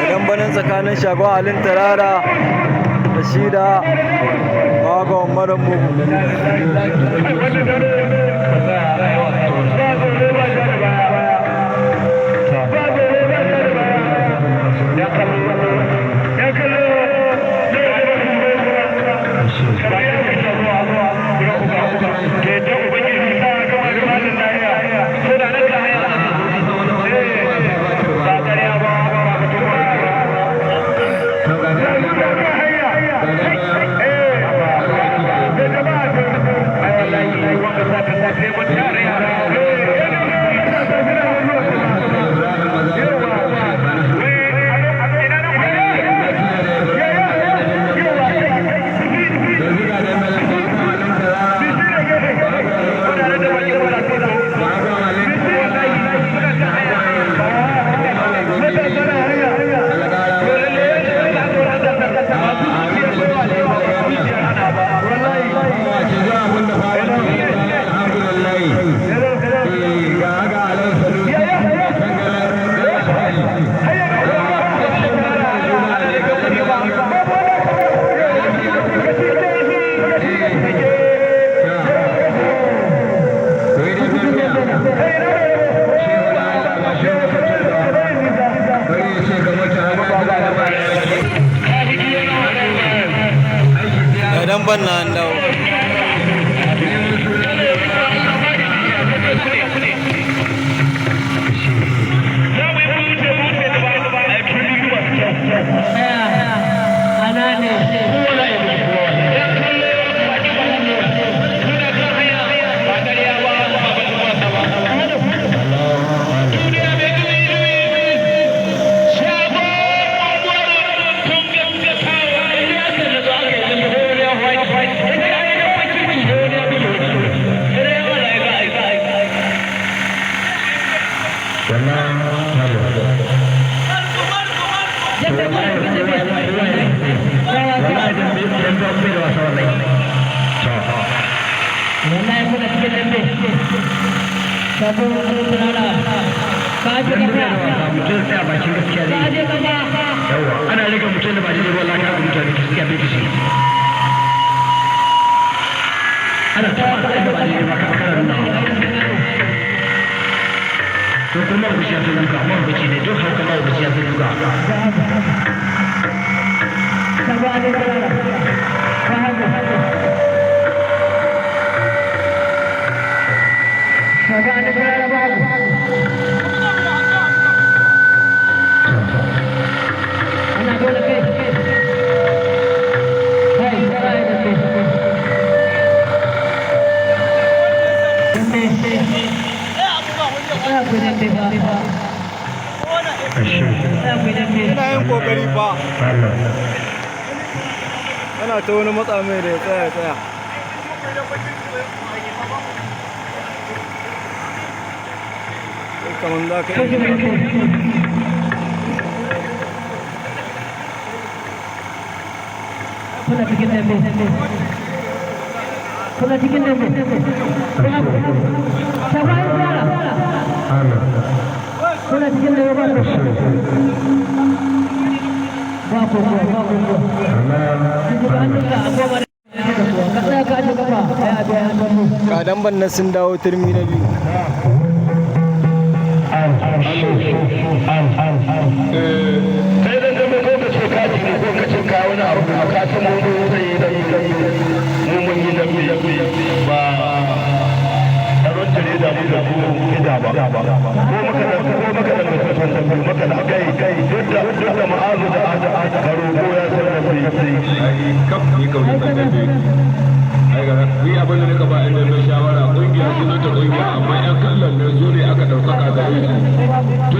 Dambanin tsakanin Shagon Alin Tarara da shi da Bahagon Maran Mugu. Ga damban na an dawo. Ana rage mutum da ba daidai ba, wallahi haka mutane gaskiya bai kishi ana taɓa da ba daidai ba, kana nuna to kuma ku ya fi duka mahaukaci ne duk hauka, mahaukaci ya fi duka. Yana yin kokari fa. Ana ta wani matsa mai da ya tsaya ya tsaya. Kamar za ka iya. Kuna cikin dambe, kuna cikin dambe, shagwayin tsara, kuna cikin dambe, ba ku ba ku ba ku ku hannunka a goma da ka tsaya ka aje kafa ai a biya hannu. Ga damban nan sun dawo turmi na biyu. Kai dan dambe, ko ka ce ka ne, ko ka ce ka wani abu, ka san mu zai yi dambe, mu mun yi dambe, ba tsaron jarida mu da ku ida ba, ko maka da ko maka da mutum dambe maka da kai kai duk da ma'azu da karo ko ya san da sai Ai kaf ni kawai san dambe. Ai ga ni abin da nika ba yan dambe shawara, kungiya sunan ta kungiya, amma yan kallon ne su ne aka ɗaukaka gare su.